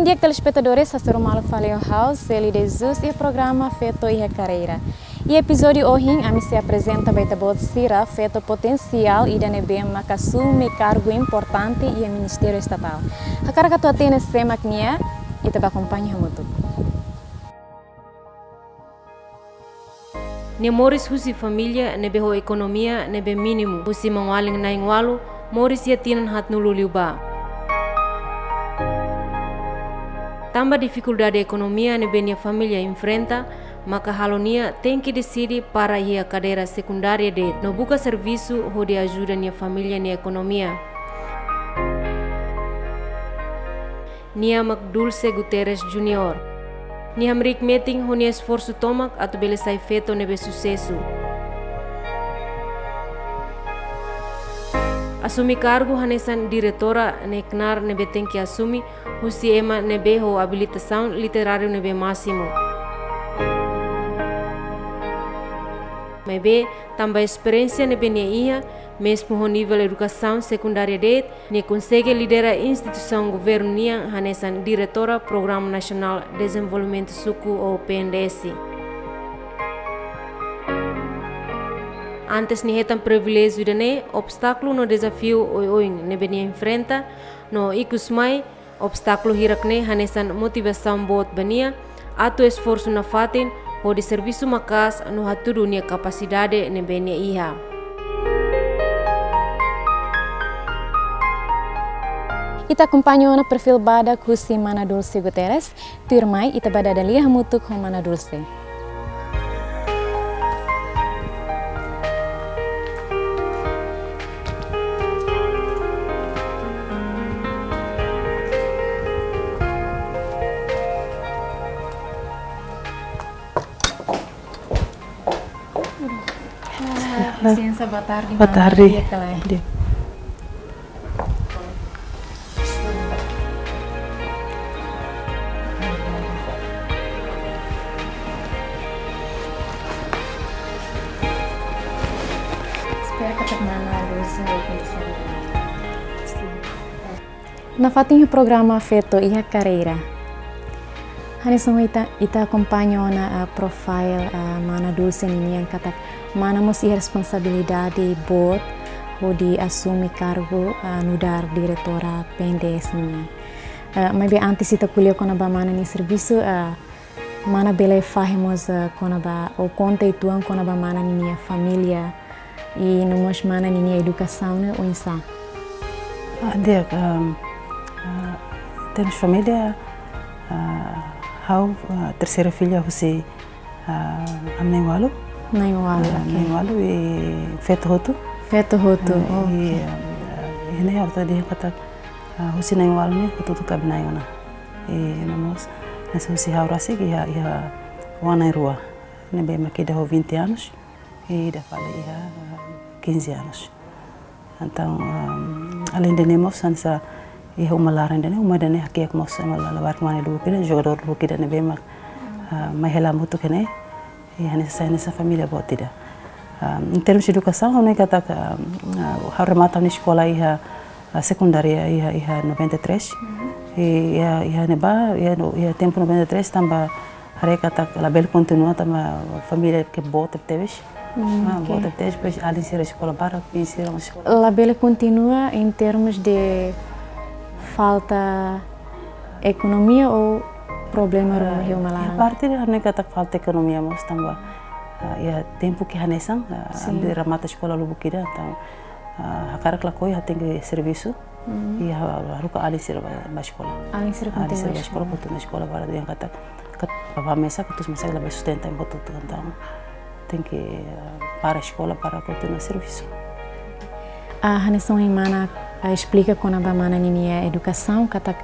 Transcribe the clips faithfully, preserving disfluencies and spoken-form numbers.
Di'ak telespetadores, hasoru malu fali ho ha'u, Celi de Jesus, iha programa Feto iha Karreira. Iha epizódiu ohin, ami sei aprezenta ba ita-boot sira feto potensiál ida ne'ebé mak asume kargu importante iha Ministériu Estatál. Hakarak atu hatene sé mak nia, ita bá akompaña hamutuk. Nia moris husi família ne'ebé ho ekonomia ne'ebé mínimu, husi maun-alin na'in-ualu, moris iha tinan haatnulu liubá. Tanba difikuldade ekonomia ne'ebé nia família enfrenta, maka halo nia tenke deside para iha kadeira sekundária de'it, no buka servisu hodi ajuda nia família nia ekonomia. Nia mak Dulce Guterres Junior. Nia hamriik metin ho nia esforsu tomak atu bele sai feto ne'ebé susesu. Asume kargu hanesan diretora ne'e knaar ne'ebé tenke asume husi ema ne'ebé ho abilitasaun literáriu ne'ebé másimu. Maibé, tanba esperiénsia ne'ebé nia iha, mezmu ho nivel edukasaun sekundária de'it, nia konsege lidera instituisaun governu nian hanesan diretora Programa Nasionál Dezenvolvimentu Suku ou P N D S. Antes nia hetan priviléjiu ida-ne'e, obstákulu no dezafiu oioin ne'ebé nia enfrenta, no ikus mai, obstákulu hirak-ne'e hanesan motivasaun boot ba nia atu esforsu nafatin hodi servisu maka'as no hatudu nia kapasidade ne'ebé nia iha. Ita akompaña ona perfíl badak husi Mana Dulce Guterres, tuirmai ita bá dada lia hamutuk ho Mana Dulce. Ah, lisensa, boa tarde, mana. Boa tarde. Di'ak ka lae? Di'ak. Espera katak mana Dulce. Nafatin iha programa Feto iha Karreira. Hanesan ita, ita akompaña ona, ah, profile, ah, mana Dulce ninian katak mana mós iha responsabilidade boot hodi asume kargu, ah, nu'udar diretora P N D S nian. Ah, maibé antes ita ko'alia kona-ba mana nia servisu, ah, mana bele fahe mós, ah, kona-ba, ou konta uitoan kona-ba mana ninia família, i no mós mana ninia edukasaun ne'e oinsá? Ah, di'ak, ehm, ah, termus família, ah, ha'u, ah, terseira filla husi, ah, ami na'in-ualu. Na'in-ualu, ya, oke. Na'in-ualu i feto hotu. Feto hotu, eh, oke. I, ah, iha ne'e ha'u atu dehan katak, ah, husi na'in-ualu ne'e hotu-hotu kaben-na'in ona. I no mós, hanesan husi ha'u rasik iha, iha oan na'in-rua. Ne'ebé mak ida ho vinte anos, i ida fali iha, ah, quinze anos. Entaun, ah, alende ne'e mós hanesan iha uma laran ida-ne'e, uma ida-ne'e hakiak mós ema la-, labarik mane lubuk ida, jogadór lubuk ida ne'ebé mak, ah, mai hela hamutuk iha ne'e, i hanesan, hanesan família boot ida. Ah, em termus edukasaun, ha'u hanoin katak, ah, ha'u remata ha'u-nia eskola iha, ah, sekundária iha, iha noventa e três. Mhm. I iha, iha ne'ebá, iha no, iha tempu noventa e três tanba haree katak labele kontinua tanba família ke boot tebes. Hmm, ah, oke. Boot tebes, depois alin sira eskola barak, biin sira mós eskola. Labele kontinua em termos de falta ekonomia ou problema ruma, ah, iha uma laran? Iha parte ida hanoin katak falta ekonomia mós tanba, ah, iha tempu ke hanesan, ah, sin, ami remata eskola lubuk ida, entaun, ah, hakarak lakohi ha'u tenke servisu. Hmm. I ha-, haruka alin sira ba, ba eskola. Alin sira kontinua eskola. Alin sira ba eskola, kontinua eskola, para dehan katak, kat-, bá mesak, katuas mesak, labele sustenta ema hotu-hotu, entaun tenke, eh, para eskola, para kontinua servisu. Ah, hanesan ohin mana, ah, esplika kona-ba mana ninia edukasaun, katak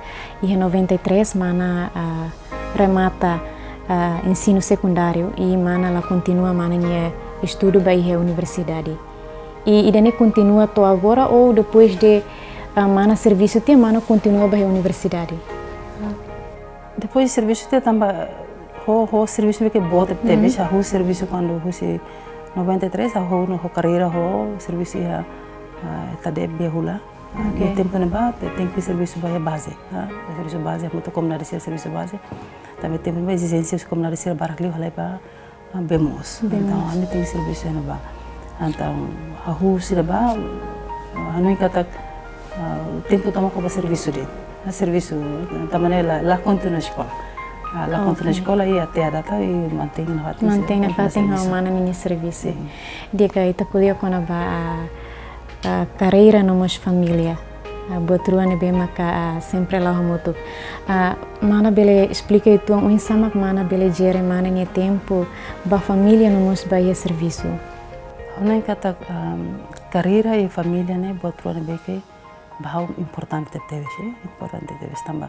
iha noventa e três mana, ah, remata, ah, ensinu sekundáriu i mana la kontinua mana nia estudu ba iha universidade. I ida-ne'e kontinua to'o agora ou depois de, ah, mana servisu tiha mana kontinua ba iha universidade? Depois de servisu tiha tanba ho, ho servisu ne'ebé ke boot tebes, mhm, ha'u servisu kuandu husi noventa e três, ha'u ho, ho karreira ho servisu iha, ah, Tadep Biahula. Oke. Iha tempu ne'ebá, te-, tenke servisu ba iha baze, ah, servisu baze, hamutuk ho komunidade sira servisu baze. Tanba iha tempu ne'ebá ezijénsia husi komunidade sira barak liu halai ba, ah, bee moos. Bee moos. Entaun, ami tenke servisu iha ne'ebá. Entaun, hahú husi ne'ebá, ah, hanoin katak, ah, tempu tomak ba servisu de'it. Ah, servisu, tanba ne'e la, la kontinua eskola. Ah, la kontinua eskola i até a data i mantein nafatin. Mantein nafatin ho mana ninia servisu. Sin. Di'ak, ita ko'alia kona-ba, ah, ah, karreira no mós família. Ah, buat rua ne'ebé maka, ah, sempre la'o hamutuk. Ah, mana bele esplika uitoan oinsá mak mana bele jere mana nia tempu ba família no mós ba iha servisu? Ha'u hanoin katak, ah, karreira i família ne'e buat rua ne'ebé ke ba ha'u importante tebes, eh, importante tebes tanba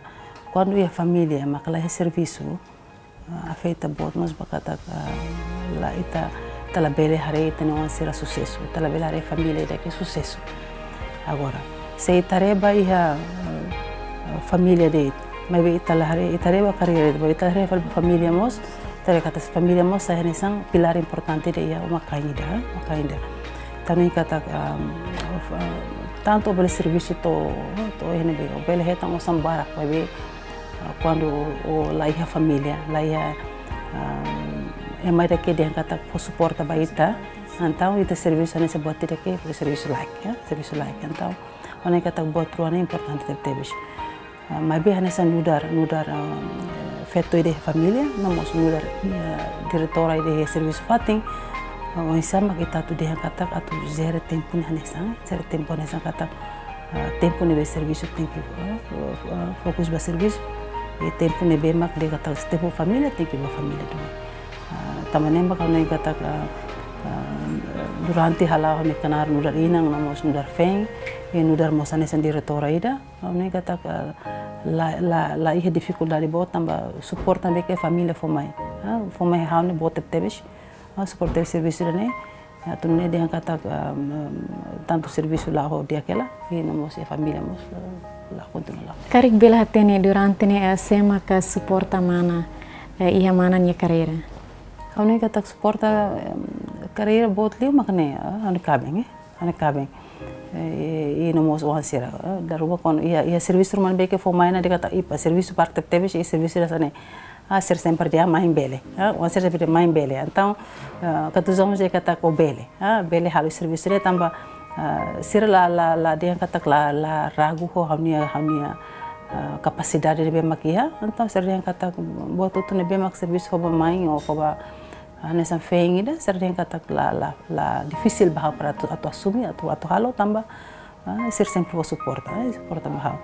kuandu iha família maka la iha servisu, ah, afeta boot mós ba katak, ah, la ita, ita labele haree ita-nia oan sira susesu, ita labele haree família ida ke susesu. Agora, se ita haree ba iha, ah, família de'it, maibé ita la haree, ita haree ba karreira de'it, maibé ita la haree ba família mós, ita haree katak família mós sai hanesan pilár importante ida iha uma-kain ida, uma-kain ida. Tanba ne'e katak, ah, ah, tantu bele servisu to'o, to'o iha ne'ebé, bele hetan osan barak, maibé ah, kuandu o la iha família, la iha, ah, ema ida ke dehan katak fó suporta ba ita, entaun ita servisu hanesan buat ida ke servisu laek, ya, servisu laek. Entaun, ha'u hanoin katak buat rua ne'e importante tebetebes. Ah, maibé hanesan nu'udar, nu'udar, ah, feto ida iha família, no mós nu'udar, ah, diretora ida iha servisu fatin, ah, oinsá mak ita atu dehan katak atu jere tempu ne'e hanesan, jere tempu hanesan katak ah, tempu ne'ebé servisu tenke, ah, ah, fokus ba servisu, i tempu ne'ebé mak dehan katak tempu família tenke ba família duni. Ah, tanba ne'e mak ha'u hanoin katak, ah, ah, durante hala'o ha'u-nia knaar nu'udar inan no mós nu'udar feen, i nu'udar mós hanesan diretora ida, ha'u hanoin katak, ah, la, la, la iha difikuldade boot tanba suporta ne'ebé ke família fó mai. Ah, fó mai ha'u ne'e boot tebetebes. Ah, suporta servisu ida-ne'e, atu nune'e dehan katak, ah, tantu servisu la'o di'ak hela, i no mós iha família mós, ah, la kontinua la'o. Karik bele hatene durante ne'e, ah, sé maka suporta mana, eh, iha mana nia karreira? Ha'u hanoin katak suporta, em, karreira boot liu mak ne'e, ah, ha'u-nia kaben, eh, ha'u-nia kaben. Eh, i, i no mós oan sira, eh, dala ruma kuandu iha, iha servisu ruma ne'ebé ke fó mai ona dehan katak, ipa, servisu barak tebetebes, i servisu ida hanesan ne'e. Ah, sira sempre dehan mai bele. Ah, oan sira sempre dehan mai bele. Entaun, ah, katuas-oan mós dehan katak ó bele. Ah, bele halo servisu ne'e tanba, ah, sira la, la, la dehan katak la, la ragu ho ha'u-nia, ha'u-nia, ah, kapasidade ne'ebé mak iha. Entaun sira dehan katak buat hotu ne'ebé mak servisu fó ba main ou fó ba, ah, hanesan feen ida, sira dehan katak la, la, la difisil ba ha'u para atu, atu asume, atu, atu halo tanba, ah, sira sempre fó suporta, eh, suporta ba ha'u.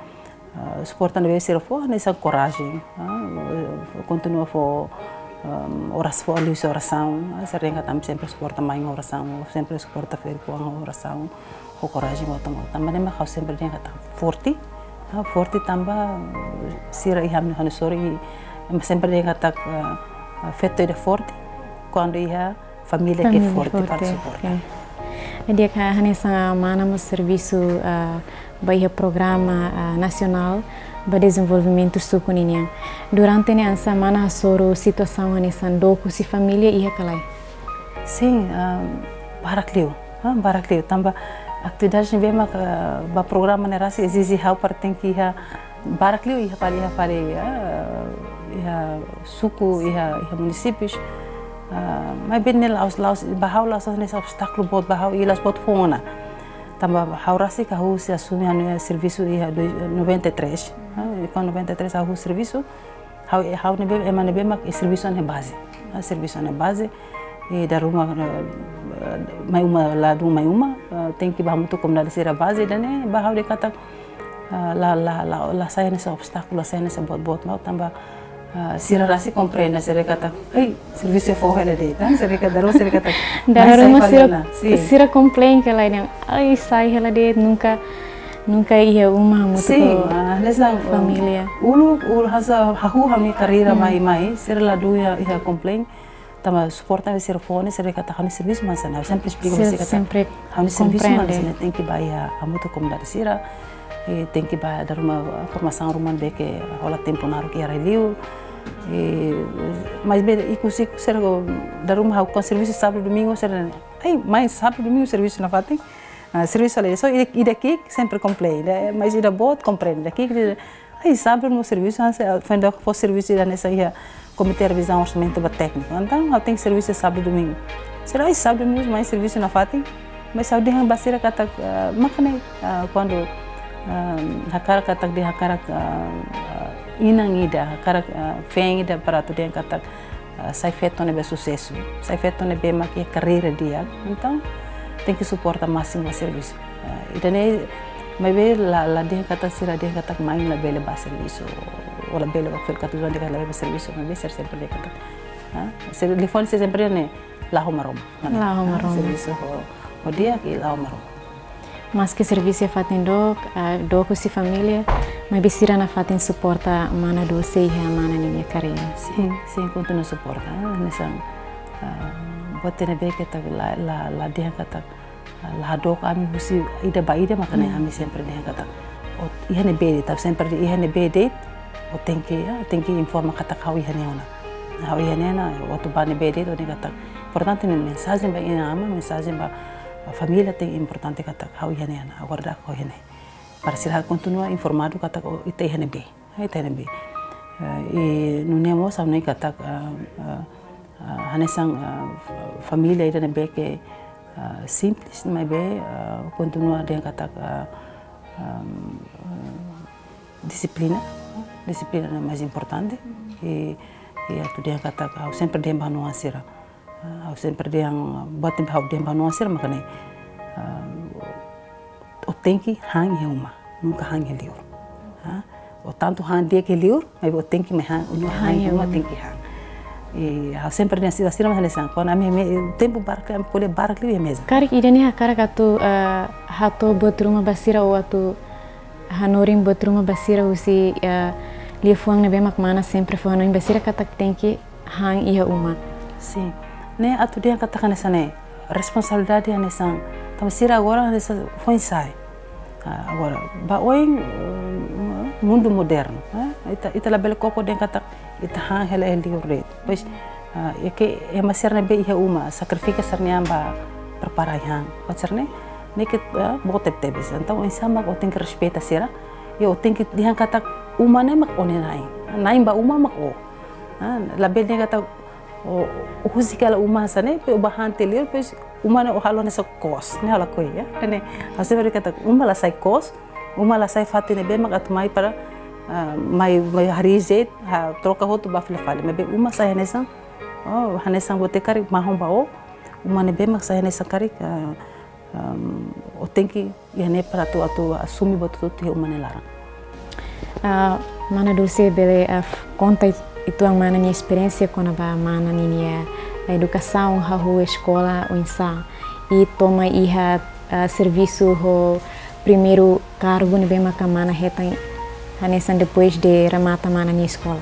Ah, suporta ne'ebé sira fó, hanesan korajen, ah, kontinua fó, ehm, oras-, fó liuhusi orasaun, ah, sira dehan katak ami sempre suporta main orasaun, sempre suporta ferik-oan orasaun, ho korajen, ho tama. Tanba ne'e mak ha'u sempre dehan katak forte, ah, forte tanba, eh, sira iha ami ha'u-nia sorin, ema sempre dehan katak, eh, feto ida forte, kuandu iha família ke forte para suporta. Oke. Di'ak, hanesan mana mós servisu, ah, ba iha programa, ah, nasionál ba dezenvolvimentu suku ninian. Durante ne'e hanesan mana hasoru situasaun hanesan dook husi família iha ka lae? Sin, ah, barak liu, ah, barak liu. Tanba atividade ne'ebé mak, ah, ba programa ne'e rasik ezije ha'u para tenke iha barak liu iha fali, iha fali, ah, iha suku, iha, iha munisípius. Ah, maibé ne'e la'ós, la'ós, ba ha'u la'ós hanesan obstákulu boot ba ha'u, i la'ós buat foun ona. Tanba ha'u rasik hahú husi asume ha'u-nia servisu iha dois, noventa e três. Ah, i kuandu noventa e três ha'u servisu, ha'u, ha'u ne'ebé, ema ne'ebé mak servisu iha baze. Ah, servisu iha baze, i dala ruma, eh, mai uma, la dún mai uma, eh, tenke ba hamutuk ho komunidade sira baze, ida-ne'e ba ha'u dehan katak, eh, la, la, la, la sai hanesan obstákulu, la sai hanesan buat-buat malu tanba, eh, sira rasik komprende, sira katak, "Ei, servisu fó hela de'it, ah?" Sira katak, dala ruma sira katak, dala ruma sira, sin, sira komplain ka lae dehan, "Ai, sai hela de'it, nunka, nunka iha uma hamutuk ho família." Sin, ah, hanesan, eh, uluk, uluk hanesan hahú ha'u-nia karreira mai, mai, sira la dún iha, iha komplain. Tanba suporta ne'ebé sira fó ne'e, sira katak ha'u-nia servisu mak hanesan ne'e, sempre esplika ba sira katak ha'u-nia servisu mak hanesan ne'e, tenke ba iha hamutuk ho komunidade sira, i tenke ba dala ruma formasaun ruma ne'ebé ke hola tempu naruk iha rai-li'ur. I, maibé ikus-ikus sira dala ruma ha'u kuandu servisu sábadu domingu sira, "Ei, mai sábadu domingu servisu nafatin?" Ah, servisu halo, so ida, ida ki'ik sempre komplain, né? Mas ida boot komprende. Ida ki'ik, ah, ezemplu, no servisu, ah, se, ah, foin ha'u fó servisu ida hanesan iha Komité Revizaun Orsamentu ba tékniku. Entaun, ha'u tenke servisu sábadu, domingu. Sira, ah, sábadu, domingu, mai servisu nafatin. Mas ha'u dehan ba sira katak, ah, mak ne'e, ah, kuandu, ah, hakarak katak dehan hakarak, ah, ah, inan ida, hakarak, ah, feen ida para atu dehan katak, ah, sai feto ne'ebé susesu, sai feto ne'ebé mak iha karreira di'ak. Entaun, tenke suporta másimu ba servisu. Ah, ida-ne'e, maibé la, la dehan katak sira dehan katak mãe labele ba servisu, ou labele ba fel katujuan dehan labele ba servisu, maibé sira sempre dehan katak, ah, sira telefone sira sempre dehan ne'e, la'o Maromak. La'o Maromak. Servisu ho, ho di'ak i la'o Maromak. Maske servisu iha fatin dook, ah, dook husi família, maibé sira nafatin suporta mana Dulce iha mana ninia karreira. Sin, sin, kontinua suporta. Ah, hanesan, ah, buat ne'ebé katak la, la, la dehan katak, ah, la hadook ami husi ida ba ida, mak ne'e, hmm, ami sempre dehan katak, ó iha ne'ebé de'it, ha'u sempre dehan iha ne'ebé de'it, ó tenke, ah, tenke informa katak ha'u iha ne'e ona. Ha'u iha ne'e ona, atu ba ne'ebé de'it, ó dehan katak. Importante ne'e mensajen ba inan-aman, mensajen ba família tenke importante katak ha'u iha ne'e ona, agora daudaun ha'u iha ne'e. Para sira kontinua informadu katak ó, ita iha ne'ebé. Ita iha ne'ebé. Eh, i nune'e mós ha'u hanoin katak, eh, eh, eh, hanesan, eh, f-, família ida ne'ebé ke, eh, simples, maibé, eh, kontinua dehan katak, eh, em, eh, dixiplina. Dixiplina ne'e mais importante. I, i atu dehan katak, ha'u sempre dehan ba oan sira. Ah, ha'u sempre dehan, buat ne'ebé ha'u dehan ba oan sira mak ne'e, ah, ó tenke han iha uma, nunka han iha li'ur. Ah, ó tantu han di'ak iha li'ur, maibé ó tenke mai han, ó han iha uma, tenke han. I ha'u sempre dehan sira, sira mak hanesan, kuandu ami, ami, tempu barak liu, ami ko'alia barak liu iha meza. Karik ida-ne'e hakarak atu, ah, hato'o buat ruma ba sira ou atu hanorin buat ruma ba sira husi, eh, liafuan ne'ebé mak mana sempre fó hanoin ba sira katak tenke han iha uma. Sin. Ne'e atu dehan katak hanesan ne'e, responsabilidade hanesan, tanba sira agora hanesan foin-sa'e. Ah, agora, ba oin, eh, mundu modernu, eh? Ita, ita labele koko dehan katak ita han hela iha li'ur de'it. Depois, ah, i ke ema sira ne'ebé iha uma, sakrifika sira-nia an ba prepara ai-han. Buat sira-ne'e, ne'e ke, ah, boot tebetebes. Entaun, oinsá mak ó tenke respeita sira. I ó tenke dehan katak uma ne'e mak ó-nia na'in. Na'in ba uma mak ó. Ah, labele dehan katak ó, ó husik hela uma hanesan ne'e, depois ó ba han tiha li'ur, depois uma ne'e ó halo hanesan kos, ne'e ha'u lakohi, ya. Ne'e, ha'u sempre dehan katak uma la sai kos, uma la sai fatin ne'ebé mak atu mai para, ah, mai, mai harii jeitu, ah, troka hotu ba fila fali. Maibé uma sai hanesan, oh, hanesan buat ne'ebé karik mahon ba ó, uma ne'ebé mak sai hanesan karik, ah, ehm, ó tenke iha ne'e para atu, atu asume buat hotu iha uma nia laran. Ah, mana Dulce bele, ah, f-, konta it-, uitoan mana nia esperiénsia kona-ba mana ninia, ah, edukasaun, hahú eskola oinsá, i to'o mai iha, ah, servisu ho primeiru kargu ne'ebé maka mana hetan hanesan depois de remata mana nia eskola?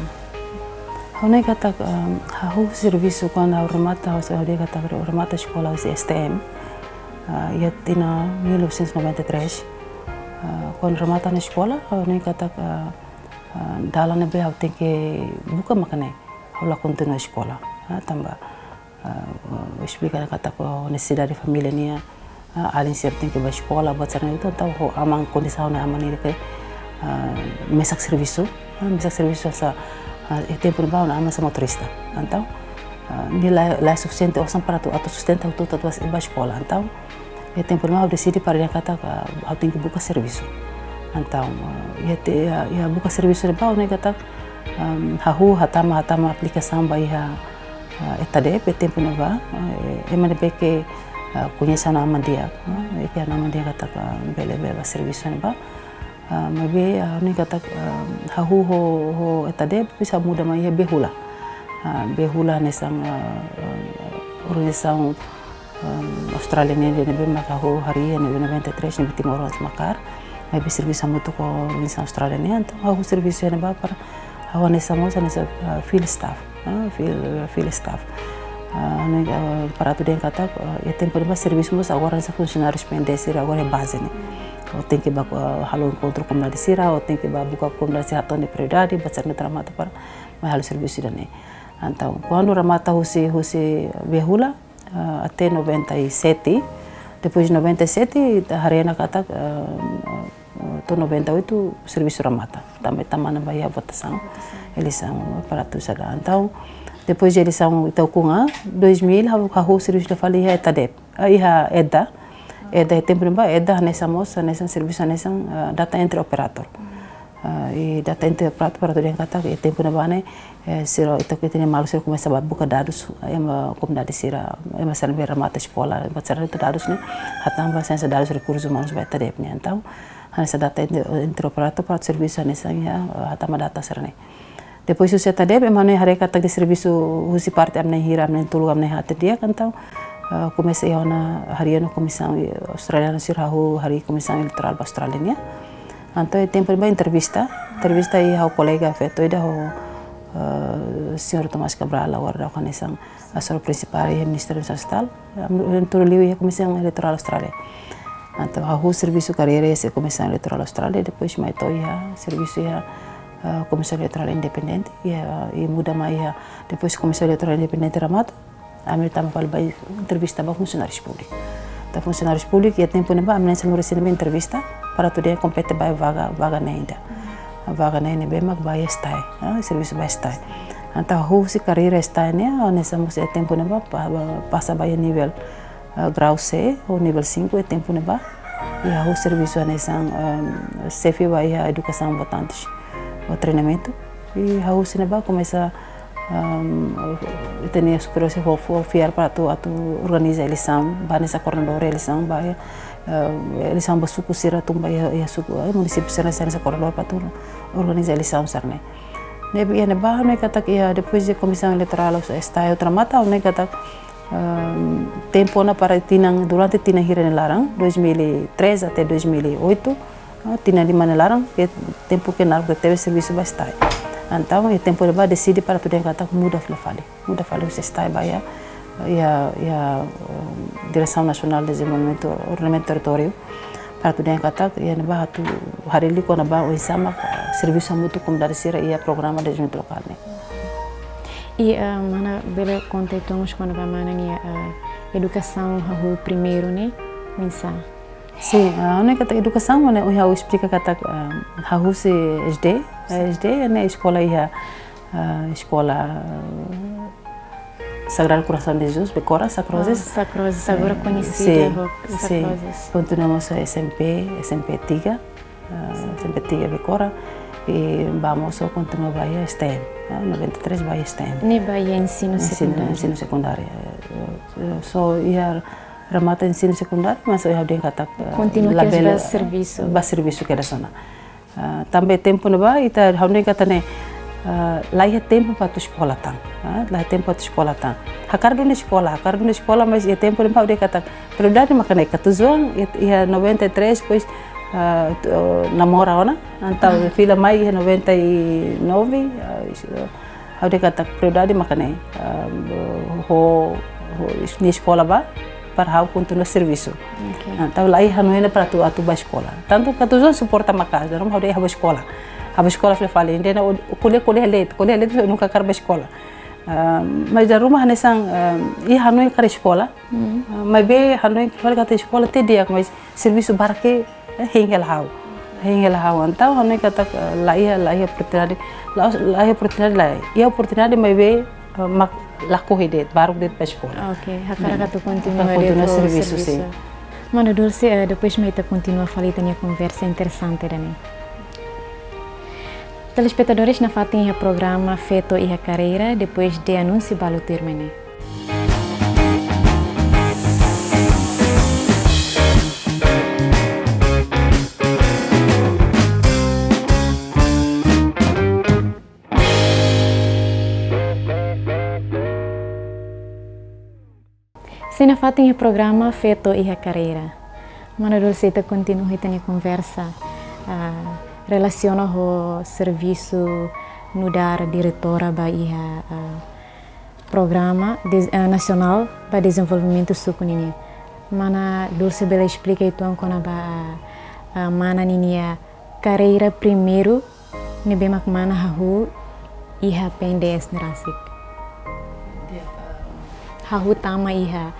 Ha'u hanoin katak, ehm, hahú servisu kuandu ha'u remata, ha'u, ha'u dehan katak ha'u remata eskola husi S T M, ah, iha tinan mil novecentos e noventa e três. Ah, kuandu remata ha'u-nia eskola, ha'u hanoin katak, ah, ah, dalan ne'ebé ha'u tenke buka mak ne'e, ha'u la kontinua eskola. Ah, tanba, ah, esplika katak nesesidade família nian, ah, alin sira tenke ba eskola, buat sira-ne'e, entaun ho aman, kondisaun ne'e aman ida ke, ah, mesak servisu, ah, mesak servisu sa, ah, iha tempu ne'ebá ha'u-nia aman sai motorista. Entaun, ah, ne'e la, la sufisiente osan para atu, atu sustenta hotu-hotu atu ba eskola. Entaun, iha tempu ne'ebá ha'u deside para dehan katak, ah, ha'u tenke buka servisu. Entaun, ah, iha te, iha, iha buka servisu ne'ebá ha'u hanoin katak, ah, hahú hatama, hatama aplikasaun ba iha, ah, ETADEB iha tempu ne'ebá, ah, ema ne'ebé ke, ah, koñese ha'u-nia aman di'ak, ah, i ke ha'u-nia aman dehan katak, ah, bele, bele ba servisu ne'ebá. Ah, maibé, ah, hanoin katak, ah, hahú ho, ho ETADEB, depois ha'u muda mai iha Behula. Ah, Behula hanesan, ah, ah, organizasaun, ah, Austrália nian ida ne'ebé maka ha'u harii iha noventa e três, ne'ebé timoroan makaas. Maibé servisu hamutuk ho organizasaun Austrália nian, entaun ha'u servisu iha ne'ebá para ha'u hanesan mós, hanesan, ah, field staff. Ah, field, field staff. Ah, ne'e, ah, para atu dehan katak, ah, iha tempu ne'ebá servisu mós agora hanesan funsionáriu S P N D sira agora iha baze ne'e. Ó tenke ba, ah, halo enkontru komunidade sira, ó tenke ba buka komunidade sira, hato'o nia prioridade, buat sira-ne'e remata para mai halo servisu ida-ne'e. Entaun, kuandu remata husi, husi Behula, ah, até noventa e sete, Depois noventa e sete, ita haree ona katak, eh, eh, to'o noventa e oito servisu remata. Tanba ita manán ba iha votasaun, eleisaun, para atu sada. Entaun, depois de eleisaun ita ukun an, dois mil, ha'u, ha'u servisu fali iha ETADEB, ah, iha EDA. EDA iha tempu ne'ebá, EDA hanesan mós, hanesan servisu hanesan, eh, data entry operator. Ah, i data entry operator para atu dehan katak, iha tempu ne'ebá ne'e, eh, sira, ita ke tene malu sira komesa ba buka dadus, ema komunidade sira, ema sira ne'ebé remata eskola, ema sira ne'e dadus ne'e, hatama ba sensa dadus rekursus umanus ba ETADEB nian. Entaun, hanesan data entry, entry operator para servisu hanesan iha, eh, hatama data sira-ne'e. Depois husi ETADEB, ema ne'e haree katak nia servisu husi parte ami-na'in hira, ami-na'in tolu, ami-na'in haat di'ak, entaun, eh, komesa iha ona harii ona komisaun, eh, australianu sira hahú harii komisaun eleitorál ba Austrália nian. Entaun, iha tempu ne'ebá entrevista, entrevista iha ha'u kolega feto ida ho, eh, señór Tomás Cabral, agora daudaun hanesan asesór prinsipál iha Ministériu Estadu. Ami, ami tolu liu iha Komisaun Eleitorál Austrália. Entaun, ha'u servisu karreira iha Komisaun Eleitorál Austrália, depois mai to'o iha servisu iha, eh, Komisaun Eleitorál Independente, iha, i muda mai iha, depois Komisaun Eleitorál Independente remata, ami tama fali ba entrevista ba funsionáriu públiku. Entaun, funsionáriu públiku, iha tempu ne'ebá, ami-na'in sanulu-resin ne'ebé entrevista, para atu dehan kompete ba vaga, vaga ne'e ida. Vaga ne'e ne'ebé mak ba iha STAE, ah, servisu ba STAE. Entaun, husi karreira STAE ne'e, hanesan mós iha tempu ne'ebá, pa-, pa-, pasa ba iha nivel, ah, grau C, ou nivel cinco, iha tempu ne'ebá. I ha'u servisu hanesan, ehm, xefe ba iha edukasaun votantes, ou treinamentu. I ha'u husi ne'ebá komesa, ehm, ita-nia superiór sira fó, fó fiar para atu, atu organiza eleisaun, ba hanesan koordenadór eleisaun, ba, eh, eleisaun ba suku sira tun ba iha, iha suku, eh, munisípiu sira hanesan koordenadór para atu organiza eleisaun sira-ne'e. Ne'ebé iha ne'ebá, ha'u hanoin katak iha, depois de Komisaun Eleitorál STAE remata, ha'u hanoin katak, ehm, tempu ona para tinan, durante tinan hira nia laran, dois mil e três até dois mil e oito, ah, tinan lima nia laran, ke tempu ke naruk tebes servisu ba STAE. Entaun, iha tempu ne'ebá deside para atu dehan katak muda fila fali. Muda fali husi STAE ba iha, iha, iha, eh, Diresaun Nasionál Dezenvolvimentu Ordenamentu Territóriu. Para atu dehan katak, iha ne'ebá atu haree liu kona-ba oinsá mak, eh, servisu hamutuk ho komunidade sira iha programa dezenvolvimentu lokál ne'e. I, eh, mana bele konta uitoan mós kona-ba mana nia, eh, edukasaun hahú primeiru ne'e, oinsá? Sin, ah, ha'u hanoin katak edukasaun, ne'e, ohin ha'u esplika katak, ah, hahú husi SD, ah, SD ne'e eskola iha, ah, eskola, ah, Sagrado Coração de Jesus, Becora, Sacrozes. Ah, Sacrozes, agora, eh, koñesida, sin, ho sin. Sacrozes. Kontinua mós SMP, SMP tiga, ah, SMP tiga Becora, i ba mós kontinua ba iha STM, ah, noventa e três ba iha STM. Ne'e ba iha ensinu sekundáriu. Ensinu, ensinu sekundáriu. Eh, eh, só iha remata ensinu sekundáriu, mas ha'u dehan katak, eh, kontinua kedas labele, ba servisu. Ba servisu kedas ona. Ah, tanba tempu ne'ebá, ita ha'u hanoin katak ne'e, ah, la iha tempu para atu eskola tan. Ah, la iha tempu para atu eskola tan. Hakarak duni eskola, hakarak duni eskola, mas iha tempu ne'ebá ha'u dehan katak prioridade maka ne'e, katuas-oan, iha, iha noventa e três, depois, ah, tu, namora ona, entaun fila mai iha noventa e nove, ah, is-, ah, ha'u dehan katak prioridade maka ne'e, ah, ho, ho es-, nia eskola bá, para ha'u kontinua servisu. Ok. Entaun, la iha hanoin para atu, atu bá eskola. Tantu katuas-oan suporta maka'as, dala ruma ha'u dehan ha'u bá eskola. Ha'u bá eskola fila fali, ida-ne'e, o, ko'alia, ko'alia leet, ko'alia leet, nunka hakarak bá eskola. Ah, mas dala ruma hanesan, ah, iha hanoin hakarak eskola. Hmm. Ah, maibé hanoin fali katak eskola ne'e di'ak, mas servisu barak ne'e, eh, hein hela ha'u. Hein hela ha'u. Entaun, hanoin katak, eh, la iha, la iha oportunidade, la, la iha oportunidade, la iha oportunidade, maibé, eh, mak lakohi de'it, baruk de'it ba eskola. Ok, hakarak atu kontinua. Hakarak kontinua de'it ho servisu, servisu. Sin. Mana Dulce, eh, depois mai ita kontinua fali ita-nia konversa interesante ida-ne'e. Telespetadores, nafatin iha programa Feto iha Karreira, depois de anúnsiu balu tuirmai ne'e. Sei nafatin iha programa Feto iha Karreira. Mana Dulce, ita kontinua ita-nia konversa, ah, relasiona ho servisu nu'udar diretora ba iha, ah, programa de, eh, nasionál ba dezenvolvimentu suku nian. Mana Dulce bele esplika uitoan kona-ba, eh, mana ninia karreira primeiru ne'ebé mak mana hahú iha PNDS ne'e rasik. Hahú tama iha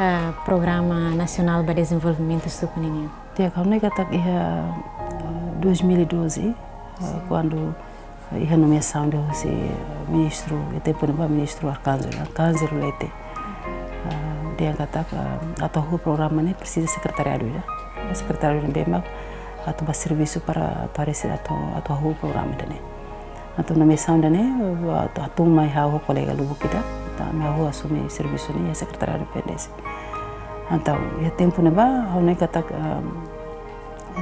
Ah, Programa Nasionál ba Dezenvolvimentu Suku ninian. Di'ak, ha'u hanoin katak iha, eh, dois mil e doze, eh, kuandu, eh, iha nomeasaun de hosi, eh, ministru, iha tempu ne'ebá ministru Arcangelo, Arcangelo Leite. Eh, dehan katak, eh, atu hahú programa ne'e presiza sekretariadu ida. Sekretariadu ne'ebé mak atu bá servisu para atu haree se atu, atu hahú programa ida-ne'e. Entaun nomeasaun ida-ne'e, atu, atu mai ha'u ho kolega lubuk ida, entaun ami hahú asume servisu ne'e iha sekretariadu P N D S. Entaun iha tempu ne'ebá, ha'u hanoin katak, ehm,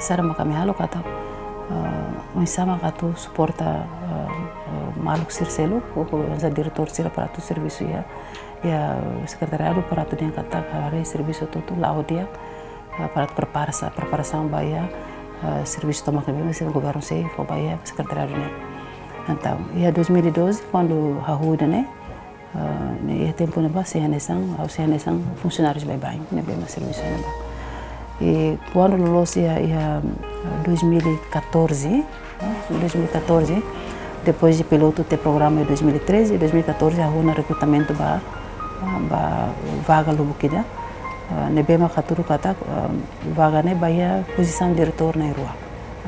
saida mak ami halo katak, eh, oinsá mak atu suporta, eh, eh, maluk sira seluk, ho, ho, hanesan diretór sira para atu servisu iha, iha sekretariadu para atu dehan katak haree servisu hotu-hotu la'o di'ak, eh, para atu prepara sa, preparasaun ba iha, eh, servisu tomak ne'ebé mak sira governu sei fó ba iha sekretariadu ne'e. Entaun iha dois mil e doze, kuandu hahú ida-ne'e, eh, ne'e iha tempu ne'ebá sei hanesan, ha'u sei hanesan funsionáriu baibain ne'ebé mak servisu iha ne'ebá. I kuandu loloos iha, iha, eh, dois mil e catorze, eh, dois mil e catorze, depois de pilotu to'o programa iha dois mil e treze, dois mil e catorze hahú ona rekrutamentu ba, ba vaga lubuk ida, eh, ne'ebé mak hatudu katak, eh, vaga ne'e ba iha pozisaun diretór na'in-rua.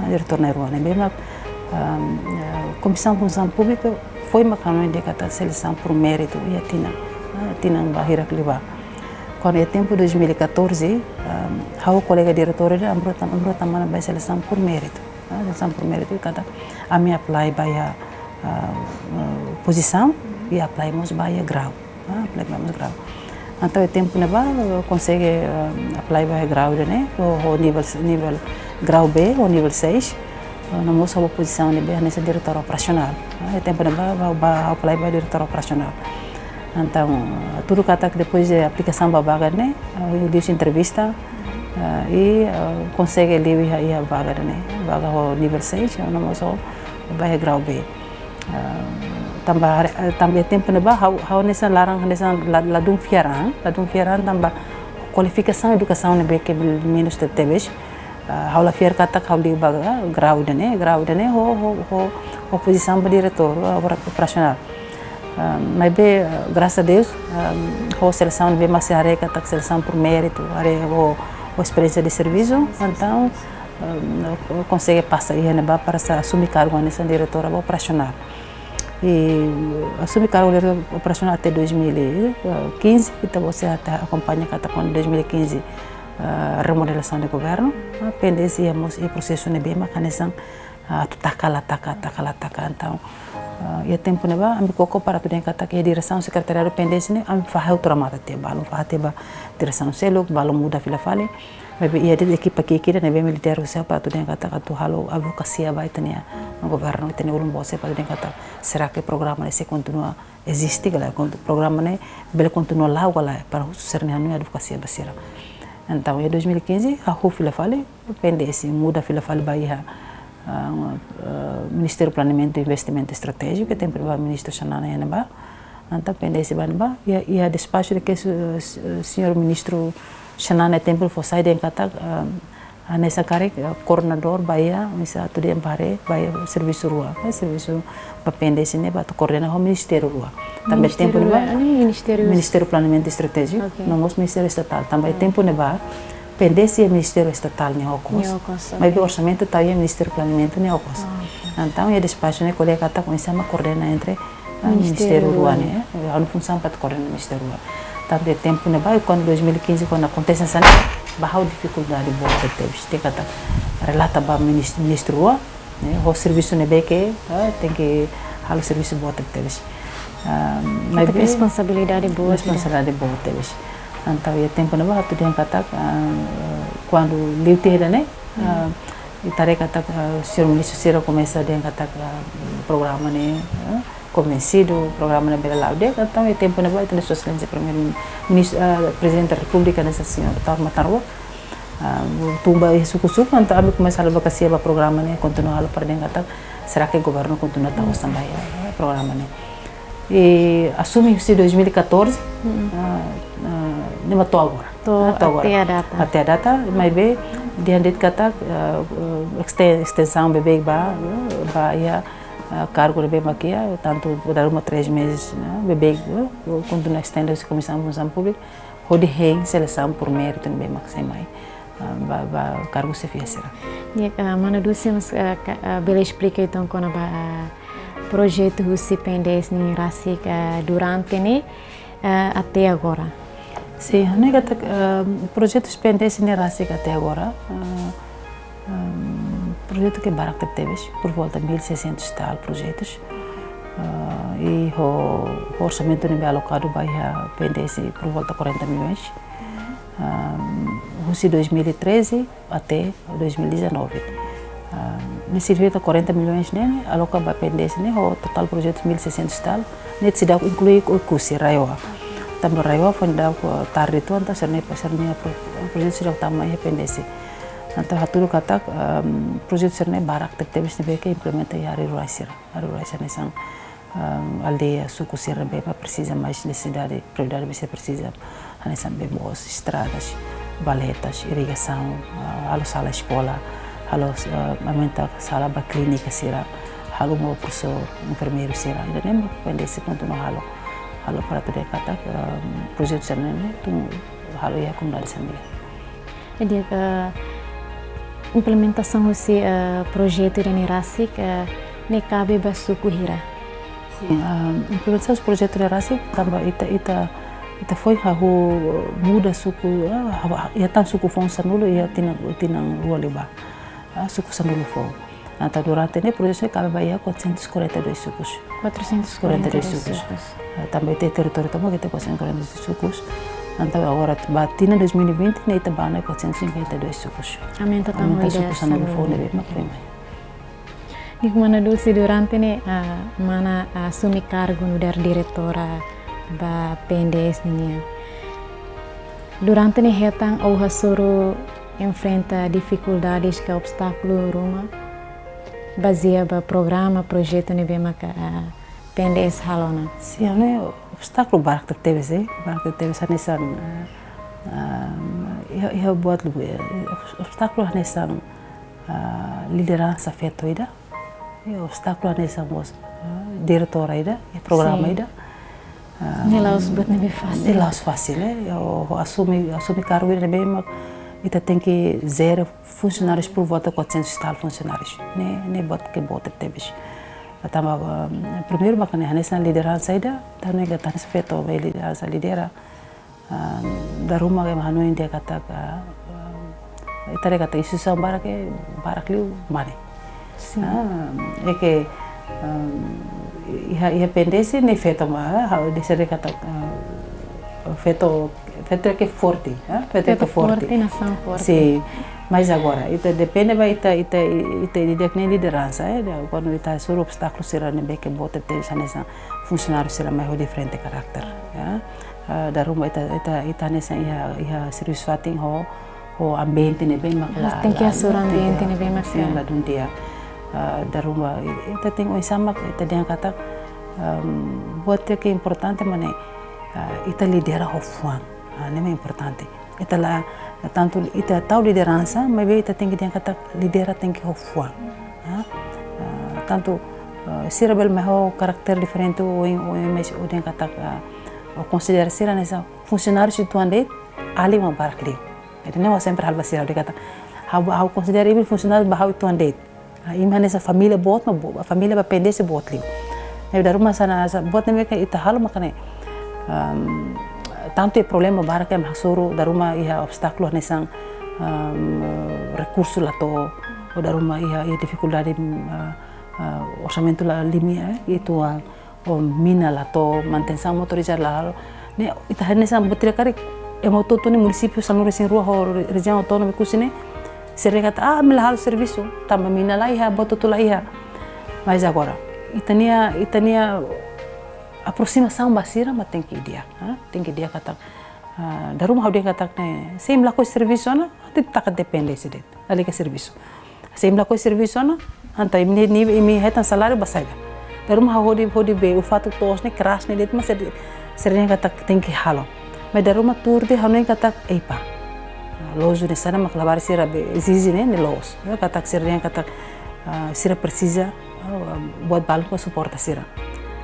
Ah, diretór na'in-rua ne'ebé mak, ehm, eh, Komisaun Funsaun Públika foin mak hanoin dehan katak selesaun por méritu iha tinan, ah, tinan ba hirak liubá. Kuandu iha tempu dois mil e catorze, ehm, ha'u kolega diretór ida, ami rua tan, ami rua tan mana ba selesaun por méritu. Ah, selesaun por méritu katak ami apply ba iha, ah, eh, pozisaun, i apply mós ba iha grau. Ah, apply ba mós grau. Entaun iha tempu ne'ebá, eh, konsege, eh, apply ba grau ida-ne'e, ho, ho nivel, nivel grau B, ho nivel seis, eh, no mós ho pozisaun ne'ebé hanesan diretór operasionál. Ah, iha tempu ne'ebá, ba, ba, apply ba diretór operasionál. Entaun, eh, hatudu katak depois de aplikasaun ba vaga ne'e, eh, liuhusi entrevista, eh, i, eh, konsege liu iha, iha vaga ne'e, vaga ho nivel seis, eh, no mós ho ba iha grau B. Ah, tanba, eh, tanba iha tempu ne'ebá, ha'u, ha'u hanesan laran, hanesan la, ladún fiar an, ladún fiar an tanba kualifikasaun edukasaun ne'ebé ke menus tebetebes. Ah, ha'u la fiar katak ha'u liu ba grau ida-ne'e, grau ida-ne'e ho, ho, ho, ho pozisaun ba diretór, ah, opera-, operasionál. Ah, maibé, ah, grasas a Deus, ah, ho selesaun ne'ebé mak sei haree katak selesaun por méritu, haree ho, ho esperiénsia de servisu, entaun, ah, konsege pasa iha ne'ebá para sa asume kargu hanesan diretór operasionál. I asume kargu diretór operasionál até dois mil e quinze, ita-boot sei akompaña katak kuandu dois mil e quinze, ah, remodelasaun de governu, ah, P N D S iha mós iha prosesu ne'ebé mak hanesan, ah, atu taka la taka, taka la taka. Entaun, ah, iha tempu ne'ebá, ami koko para atu dehan katak iha diresaun sekretariadu P N D S ne'e, ami fahe hotu remata tiha, balun fahe tiha ba diresaun seluk, balun muda fila fali. Maibé iha de'it ekipa ki'ik ida ne'ebé mak lidera husi ha'u para atu dehan katak atu halo advokasia ba ita-nia governu, ita-nia ulun-boot sira para atu dehan katak será que programa ne'e sei kontinua eziste ka lae, kon-, programa ne'e bele kontinua la'o ka lae, para husu sira-nia hanoin, advokasia ba sira. Entaun iha dois mil e quinze, hahú fila fali, P N D S muda fila fali ba iha, ah, ah, Ministériu Planeamentu i Investimentu Estratéjiku, iha tempu ne'ebá ministru Xanana iha ne'ebá. Entaun P N D S bá ne'ebá, iha, iha despaxu de ke su-, eh, señór ministru Xanana iha tempu ne'e fó sai dehan katak, ah, hanesan karik, eh, koordenadór ba iha, oinsá atu dehan ba haree, ba iha servisu rua, eh, servisu ba P N D S ne'e, ba atu koordena ho ministériu rua. Tanba iha tempu ne'ebá, ministériu rua, ne'e ministériu Ministériu Planeamentu Estratéjiku, oke, no mós Ministériu Estatál. Tanba iha tempu ne'ebá, P N D S iha Ministériu Estatál nia okos. Nia okos, oke. Maibé orsamentu tau iha Ministériu Planeamentu nia okos. Ah, oke. Entaun iha despaxu ne'e ko'alia katak oinsá mak koordena entre, ah, ministériu rua ne'e, eh, ha'u-nia funsaun para koordena ministériu rua. Tantu iha tempu ne'ebá, kuandu dois mil e quinze, kuandu akontese hanesan ne'e, ba ha'u difikuldade boot tebes. Tenke katak relata ba minis-, ministru rua, ne'e, ho servisu ne'ebé ke, eh, tenke halo servisu boot tebes. Ah, katak maibé responsabilidade boot, responsabilidade boot tebes. Entaun iha tempu ne'ebá atu dehan katak, ah, kuandu liu tiha ida-ne'e, ah, ita haree katak, ah, señór ministru sira komesa dehan katak, ah, programa ne'e, ah, konvensidu, programa ne'e bele la'o di'ak, entaun iha tempu ne'ebá ita-nia Sua Exelénsia Primeiru-Ministru, ah, Prezidente da Repúblika, hanesan señór Taur Matan Ruak, ah, tun ba iha suku-suku, entaun ami komesa halo advokasia ba programa ne'e, kontinua halo para dehan katak, será que governu kontinua tau osan ba iha, ah, programa ne'e. I asume husi dois mil e catorze, ah, ah, ne'e mak to'o agora. To'o, ah, to'o agora. Até a data. Até a data, maibé dehan de'it katak, ah, ah, exten-, extensaun beibeik ba, ah, ba iha, ah, kargu ne'ebé mak iha, tantu dala ruma três meses, ne'e, beibeik, ah, kontinua estende husi Komisaun Funsaun Públika, hodi hein selesaun por méritu ne'ebé mak sei mai, ah, ba, ba kargu xefia sira. Ya, ah, mana Dulce mós, ah, ka-, ah, bele esplika entaun kona-ba, ah, projetu husi PNDS nian rasik, ah, durante ne'e, ah, até agora? Sin, ha'u hanoin katak, ah, projetu husi PNDS nian rasik até agora, ah, ah, projetu ke barak tebetebes, por volta mil e seiscentos tal projetus. Ah, i ho, ho orsamentu ne'ebé alokadu ba iha PNDS por volta quarenta milhões. Ah, husi dois mil e treze até dois mil e dezanove. Ah, ne'e signifika quarenta milhões ne'e aloka ba PNDS ne'e ho totál projetu mil e seiscentos tal. Ne'e seidauk inklui Oekusi, RAEOA. Tanba RAEOA foin daudauk tarde uitoan, entaun sira-ne'e, sira-ne'e pro-, projetu seidauk tama iha PNDS. Entaun hatudu katak, ehm, projetu sira-ne'e barak tebetebes ne'ebé ke implementa iha área rurais sira. Área rurais sira hanesan, ehm, aldeia, suku sira ne'ebé mak presiza mais nesesidade, prioridade ne'ebé sira presiza. Hanesan bee moos, estradas, valetas, irrigasaun, ah, halo sala eskola, halo, ah, aumenta sala ba klínika sira, halo uma profesór, enfermeiru sira. Ida-ne'e mak PNDS kontinua halo. Halo para atu dehan katak, ah, projetu sira-ne'e atu halo iha komunidade sira-ne'e. Jadi, ah, implementasaun husi, ah, projetu ida-ne'e rasik, ah, ne'e kabe ba suku hira? Sin, ah, implementasaun projetu ida rasik, tanba ita, ita, ita foin hahú muda suku, ah, hahú, iha tan suku foun sanulu iha tinan, tinan rua liubá. Ah, suku sanulu foun. Entaun durante ne'e projetu ne'e kabe ba iha quatrocentos e quarenta e dois sukus. Quatrocentos e quarenta e dois sukus. Ah, tanba iha territóriu tomak iha quatrocentos e quarenta e dois sukus. Entaun agora ba tinan dois mil e vinte ne'e ita bá ona quatrocentos e cinquenta e dois sukus. Aumenta tan, aumenta suku sanulu foun ne'ebé mak foin mai. Di'ak, mana Dulce, durante ne'e, ah, mana, ah, asume kargu nu'udar diretora ba PNDS nian. Durante ne'e hetan ou hasoru enfrenta difikuldades ka obstákulu ruma bazeia ba programa, projetu ne'ebé maka, ah, PNDS halo ona? Sin, ha'u hanoin obstákulu barak tebetebes, eh, barak tebetebes hanesan, eh, ah, iha, iha buat lubuk, eh, obs-, obstákulu hanesan, ah, lideransa feto ida. Iha obstákulu hanesan mós, ah, diretora ida, iha programa, sin, ida. Ah, ne'e la'ós buat ne'ebé fasil. Ne'e la'ós fasil, eh. Iha, ho, ho asume, asume kargu ida ne'ebé mak ita tenke jere funsionárius por volta quatrocentos e tal funsionárius. Ne'e, ne'e buat ke boot tebetebes. Tanba, ah, primeiru mak ne'e hanesan lideransa ida, tan ne'e ka tan feto be lideransa, lidera. Ah, dala ruma ke ha'u hanoin dehan katak, ah, ah, ita dehan katak instituisaun barak ke barak liu mane. Sin. Ah, é ke, ah, iha, iha PNDS ne'e feto mak, ah, ha'u dehan katak, ah, feto, feto ke forte, ah, feto ke forte. Feto forte, nasaun forte. Sin. Mas agora, ita depende ba ita, ita, ita, ita ida-ne'e lideransa, eh, da, kuandu ita hasoru obstákulu sira ne'ebé ke boot tebes hanesan funsionáriu sira mai ho diferente karakter, ya. Ah, dala ruma ita, ita, ita hanesan iha, iha servisu fatin ho, ho ambiente ne'ebé mak la, tenke la, hasoru tenke ambiente ne'ebé mak, sin, la, la dún di'ak. Ah, dala ruma ita tenke oinsá mak ita dehan katak, ehm, buat ke importante mak ne'e, ah, ita lidera ho fuan. Ah, ne'e mak importante. Ita la, tantu ita tau lideransa, maibé ita tenke dehan katak lidera tenke ho fuan. Ah, ah, tantu, ah, sira bele mai ho karakter diferente, ou, ou, ou, mas ha'u dehan katak, ah, ha'u konsidera sira hanesan funsionáriu uitoan de'it, alin mak barak liu. Ida-ne'e ha'u sempre halo ba sira, ha'u dehan katak, ha'u, ha'u konsidera imi funsionáriu ba ha'u uitoan de'it. Ah, imi hanesan família boot, mak bo-, família ba PNDS boot liu. Ne'e dala ruma hanesan, hanesan buat ne'ebé ke ita halo mak ne'e. Ehm, tantu iha problema barak ke ema hasoru, dala ruma iha obstákulu hanesan, ehm, rekursu la to'o, ou dala ruma iha, iha difikuldade, ah, ah, orsamentu la limi, eh, uitoan, ah, ou mina la to'o, manutensaun motorizada la halo. Ne'e, ita hanesan buat ida karik, ema hotu-hotu ne'e munisípiu sanulu-resin-rua ho re-, rejiaun autónoma Oekusi ne'e, sira dehan katak, ah, ami la halo servisu, tanba mina la iha, buat hotu la iha. Mas agora, ita-nia, ita-nia aproximasaun ba sira mak tenke di'ak, ha? Tenke di'ak katak, ah, dala ruma ha'u dehan katak ne'e, se imi lakohi servisu ona, atu taka dependénsia de'it, lalika servisu. Se imi lakohi servisu ona, entaun imi, imi, imi hetan saláriu ba saida? Dala ruma ha'u hodi, hodi be o fatuk toos ne'e, kras ne'e de'it mak sira, sira dehan katak tenke halo. Mas dala ruma tuur de'it ha'u hanoin katak, epa. Loos, ne'e hanesan mak labarik sira be ezije ne'e, ne'e loos. Ne'e katak sira dehan katak, ah, sira presiza, ah, buat balu para suporta sira.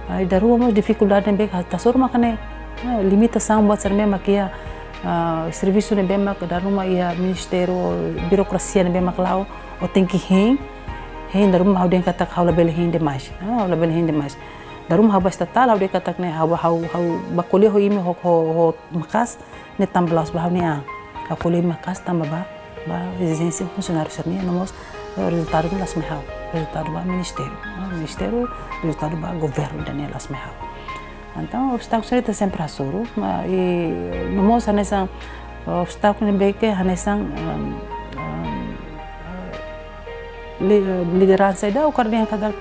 Ah, i dala ruma mós difikuldade ne'ebé ita hasoru mak ne'e, ah, limitasaun buat sira-ne'e mak iha, Ah, servisu ne'ebé mak dala ruma iha ministériu, birokrasia ne'ebé mak la'o, ó tenke hein, hein dala ruma ha'u dehan katak ha'u labele hein demais. Ah, ha'u labele hein demais. Dala ruma ha'u ba estatál, ha'u dehan katak ne'e, ha'u, ha'u, ha'u ba ko'alia ho imi ho, ho, ho maka'as, ne'e tanba la'ós ba ha'u-nia an. Ha'u ko'alia ho imi maka'as tanba ba, ba ezijénsia funsionáriu sira-nian, no mós, eh, rezultadu ne'e la'ós mai ha'u. Rezultadu ba ministériu. Ah, ministériu, rezultadu ba governu ida-ne'e, la'ós mai ha'u. Entaun, obstákulu sira-ne'e ita sempre hasoru, ma, i, no mós hanesan, eh, obstákulu ne'ebé ke hanesan, ehm, ehm, li-, eh, lideransa ida, ha'u hakarak dehan katak,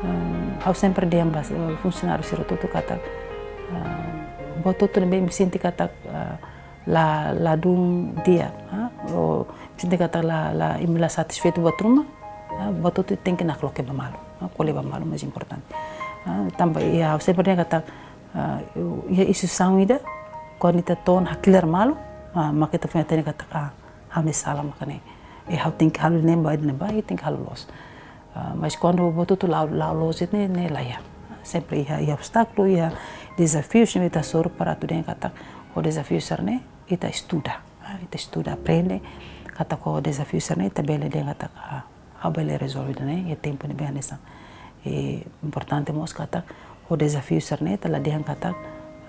ehm, ha'u sempre dehan ba, eh, funsionáriu sira hotu-hotu katak, ehm, buat hotu ne'ebé imi sente katak, eh, la, ladún di'ak, ha? Ou sente katak la, la, imi la satisfeitu buat ruma, ha? Buat hotu tenke nakloke ba malu, ha? Ko'alia ba malu mais importante. Ha? Tanba iha, ha'u sempre dehan katak, ah, iha instituisaun ida, kuandu ita to'o ona hakilar malu, ah, maka ita foin hatene katak, ah, ha'u-nia sala maka ne'e. I ha'u tenke halo ne'e ba, ne'e ba, i tenke halo loos. Ah, mas kuandu buat hotu la'o, la'o loos ne'e, ne'e la iha. Sempre iha, iha obstákulu, iha dezafiu, sempre ita hasoru para atu dehan katak, ho dezafiu sira-ne'e, ita estuda. Ah, ita estuda, aprende, katak ho dezafiu sira-ne'e, ita bele dehan katak, ah, ha'u bele rezolve ida-ne'e, iha tempu ne'ebé hanesan. I importante mós katak, ho dezafiu sira-ne'e, ita la dehan katak,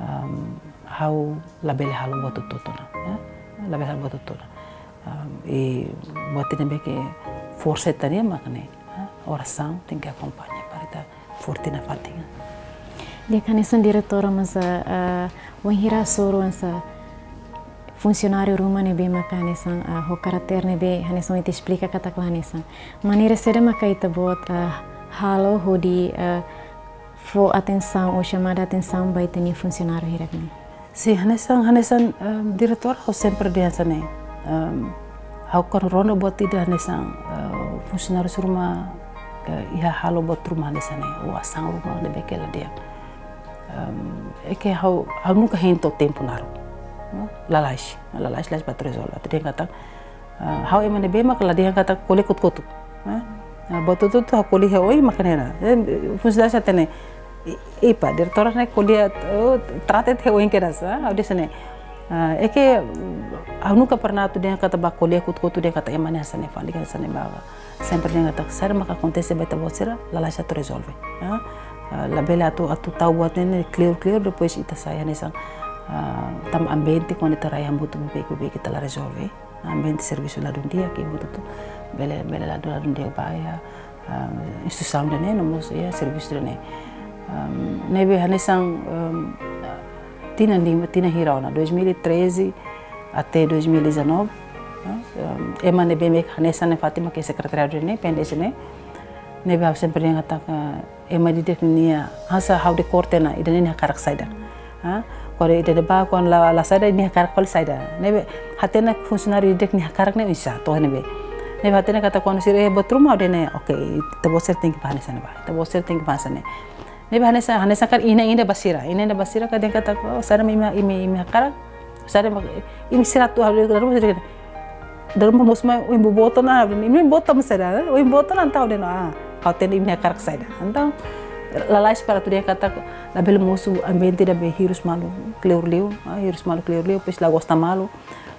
ehm, ha'u labele halo buat hotu-hotu ona, ya? Labele halo buat hotu-hotu ona. Ehm, i buat ne'ebé ke forsa ita-nian mak ne'e, ya? Orasaun tenke akompaña para ita forte nafatin. Di'ak, hanesan diretora, mas, eh, eh, wainhira hasoru hanesan funsionáriu ruma ne'ebé maka hanesan, ah, ho karáter ne'ebé hanesan ita esplika katak la hanesan. Maneira saida maka ita-boot, ah, halo hodi, ah, fó atensaun ou xamada atensaun ba ita-nia funsionáriu hirak ne'e? Sin, hanesan, hanesan, ehm, diretora ha'u sempre dehan hanesan ne'e. Ehm, ha'u kuandu rona buat ida hanesan, eh, funsionáriu sira ruma, eh, iha halo buat ruma hanesan ne'e, ou asaun ruma ne'ebé ke la di'ak. Ehm, é ke ha'u, ha'u nunka hein to'o tempu naruk. Lalais, lalais, lalais ba atu rezolve. Atu dehan katak, eh, ha'u ema ne'ebé mak la dehan katak ko'alia kotuk-kotuk. Eh, buat hotu-hotu ha'u ko'alia ho oin mak ne'e. Eh, funsionáriu sira hatene, i, ipa, diretora ne'e ko'alia, oh, trata ho oin kedas, ah, ha'u dehan hanesan ne'e. Eh, é ke, ha'u nunka pernah atu dehan katak ba ko'alia kotuk-kotuk dehan katak ema ne'e hanesan ne'e, fali hanesan ne'e ba. Sempre dehan katak saida maka akontese ba ita-boot sira, lalais atu rezolve. Ah, ah, labele atu, atu tau buat ne'e ne'e clear, clear, depois ita sai hanesan, ah, tanba ambiente kuandu ita rai hamutuk beibeik, beibeik ita la rezolve. Ambiente servisu ladún di'ak, ke buat hotu-hotu bele, bele ladún, ladún di'ak ba iha, ah, instituisaun ida-ne'e, no mós iha servisu ida-ne'e. Ehm, ne'ebé hanesan, ehm, tinan lima, tinan hira ona, dois mil e treze até dois mil e dezanove, eh, ehm, ema ne'ebé mak hanesan ne'e Fátima ke sekretariadu ne'e, P N D S ne'e, ne'ebé ha'u sempre dehan katak, eh, ema ida-idak nia, hanesan ha'u dekór tiha ona, ida-ne'e nia hakarak saida. Ha? Kuandu ida-ne'ebá, kuandu la, la saida, nia hakarak fali saida. Ne'ebé hatene funsionáriu ida-idak nia hakarak ne'e oinsá, to'o ne'ebé. Ne'ebé hatene katak kuandu sira iha buat ruma, ha'u dehan ne'e, oke, ita-boot sira tenke ba hanesan ne'ebá. Ita-boot sira tenke ba hanesan ne'e. Ne'ebé hanesan, hanesan karik inan ida ba sira, inan ida ba sira karik dehan katak, oh, saida mak imi, imi, imi hakarak, saida mak, imi sira atu halo, dala ruma sira, dala ruma mós mai, oin boot ona, imi boot ona saida, oin boot ona entaun dehan, ah, ha'u hatene imi hakarak saida. Entaun, lalais para atu dehan katak, labele mosu ambiente ida be hirus malu kleur liu, ah, hirus malu kleur liu, depois la gosta malu,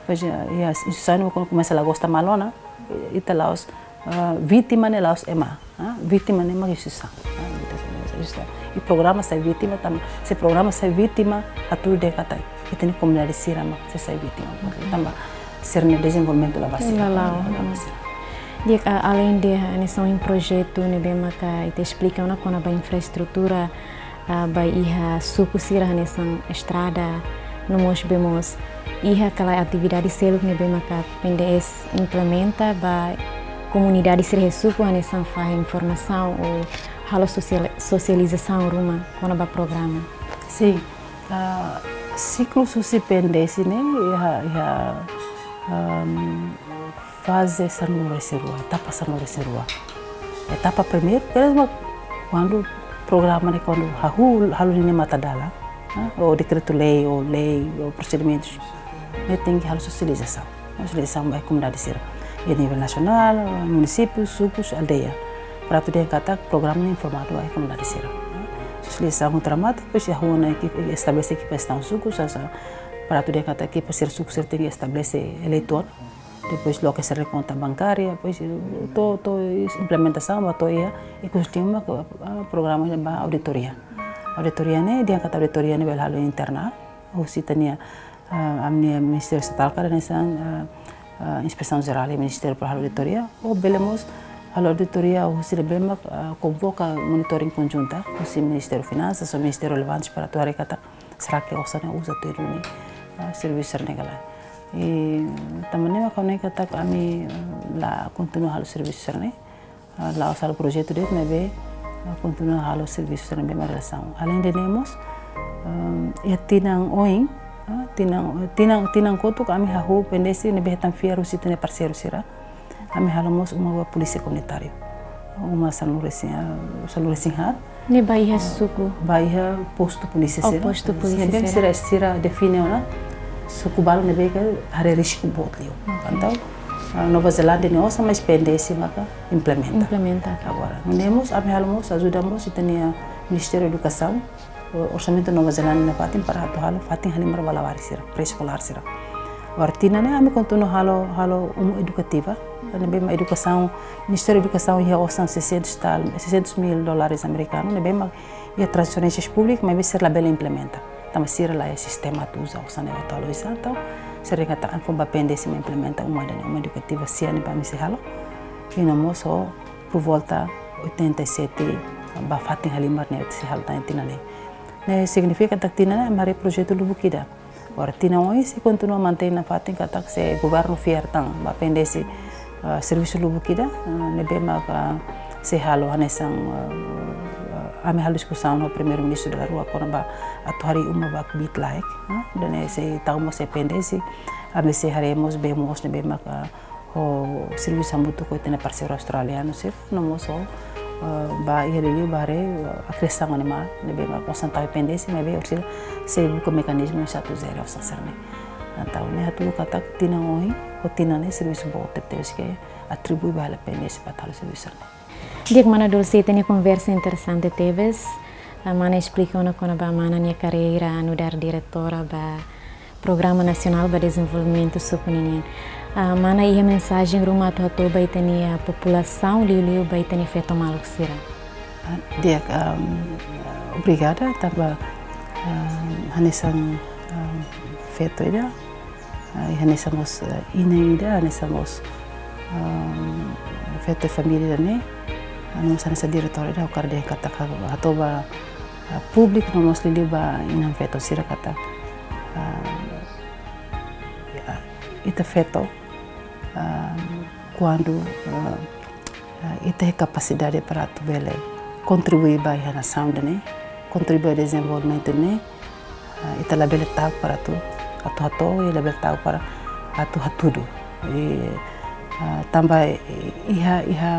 depois, ah, ya, sai no kuandu komesa la gosta malu ona, ita la'ós, ah, vítima ne'e la'ós ema, ah, vítima ne'e mak instituisaun, ah, vítima ne'e mak instituisaun. I programa sai vítima tanba, se programa sai vítima, atu dehan katak ita-nia komunidade sira mak sei sai vítima. Tanba sira-nia dezenvolvimentu la ba sira, la, la, la ba sira. Di'ak, ah, alende hanesan projetu ne'ebé maka ita esplika ona kona-ba infraestrutura, ah, ba iha suku sira hanesan estrada, no mós be mós iha ka lae atividade seluk ne'ebé maka P N D S implementa ba komunidade sira iha suku hanesan fahe informasaun ou halo sosial-, sosializasaun ruma kona-ba programa. Sin, ah, siklu husi P N D S ne'e iha, iha, ehm, faze sanulu-resin-rua, etapa sanulu-resin-rua. Etapa primeiru, kedas mak kuandu programa ne'e kuandu hahú halo ninia matadalan, ah, ou dekretu-lei, ou lei, ou prosedimentus, ne'e tenke halo sosializasaun. Sosializasaun ba komunidade sira. Iha nivel nasionál, munisípiu, sukus, aldeia. Para atu dehan katak programa ne'e informadu ba komunidade sira. Sosializasaun ho tramata, depois hahú ona ekipa, estabelese ekipa jestaun suku, hanesan para atu dehan katak ekipa sira suku sira tenke estabelese eleitór, depois loke sira-nia konta bankária, depois, eh, to'o, to'o implementasaun ba to'o iha, ikus lima ke, ah, programa ba auditoria. Auditoria ne'e, dehan katak auditoria ne'e bele halo internál, husi ita-nia, ah, ami-nia Ministériu Estatal ka hanesan, ah, ah, Inspesaun Jerál iha Ministériu para halo auditoria, ou bele mós halo auditoria husi ne'ebé mak, ah, konvoka monitoring konjunta husi Ministériu Finansas ou ministériu relevante para atu haree katak será ke osan ne'e uza atu duni, ah, servisu sira-ne'e ka lae. I tanba ne'e mak ha'u hanoin katak ami, ah, la kontinua halo servisu sira-ne'e, ah, la'ós halo projetu de'it, maibé, ah, kontinua halo servisu sira-ne'ebé mak relasaun. Aleinde ne'e mós, ah, iha tinan oin, ah, tinan, tinan, tinan kotuk ami hahú PNDS ne'ebé hetan fiar husi ita-nia parseiru sira. Ami halo mós uma ba polísia komunitáriu. Uma sanulu-resin, ah, sanulu-resin-haat. Ne'e ba iha suku? Ba iha postu polísia sira. Oh, postu polísia sira. Ne'ebé sira, sira define ona suku balu ne'ebé ke haree risku boot liu. Ok. Entaun, ah, Nova Zelándia ne'e osan, mas PNDS maka implementa. Implementa. Agora, nune'e mós, ami halo mós, ajuda mós ita-nia Ministériu Edukasaun, o-, orsamentu Nova Zelándia nia fatin para atu halo fatin halimar ba labarik sira, pré-eskolár sira. Agora tinan ne'e ami kontinua halo, halo uma edukativa. Ne'ebé mak edukasaun, Ministériu Edukasaun iha osan seiscentos tal, seiscentos mil dólares amerikanu, ne'ebé mak iha transferénsias públikas, maibé sira labele implementa. Tanba sira la iha sistema atu uza osan ne'e atu halo oinsá, entaun sira dehan katak ami fó ba PNDS mak implementa uma ida-ne'e, uma edukativa sira ne'ebé ami sei halo. I no mós ho por volta oitenta e sete ba fatin halimar ne'e sei halo tan tinan ne'e. Ne'e signifika katak tinan ne'e ami haree projetu lubuk ida. Agora tinan oin sei kontinua mantein nafatin katak se governu fiar tan ba PNDS, ah, servisu lubuk ida, ah, ne'ebé maka sei halo hanesan, ah, ah, ami halo diskusaun ho Primeiru-Ministru dala rua kona-ba atu harii uma ba kbiit-laek, ah, ida-ne'e sei tau mós iha PNDS, ami sei haree mós, bee moos ne'ebé maka ho servisu hamutuk ho ita-nia parseiru australianu sira, no mós ho, eh, ba iha liuliu ba haree, eh, kriasaun animál, ne'ebé mak osan tau iha PNDS, maibé orsida sei buka mekanizmu oinsá atu jere osan sira-ne'e. Entaun ne'e hatudu katak tinan oin ho tinan ne'e servisu boot tebes ke atribui ba hela PNDS para atu halo servisu sira-ne'e. Di'ak, mana Dulce, ita-nia konversa interesante tebes. Ah, mana esplika ona kona-ba mana nia karreira nu'udar diretora ba Programa Nasionál ba Dezenvolvimentu Suku ninian. Ah, mana iha mensajen ruma atu hato'o ba ita-nia populasaun, liuliu ba ita-nia feto maluk sira? Ah, di'ak, um, obrigada, tanba, um, hanesan, um, feto ida, ah, i hanesan mós, ah, inan ida, hanesan mós, um, feto família ne'e, ah, no mós hanesan diretora ida, ha'u hakarak dehan katak hato'o ba, ah, públiku no mós liuliu ba inan-feton sira katak, ah, ya, ita feto, ah, kuandu, ah, ah, ita iha kapasidade para atu bele kontribui ba iha nasaun ida-ne'e, kontribui ba dezenvolvimentu ne'e, ah, ita labele ta'uk para atu, atu hato'o, i labele ta'uk para atu hatudu. I, ah, tanba iha, iha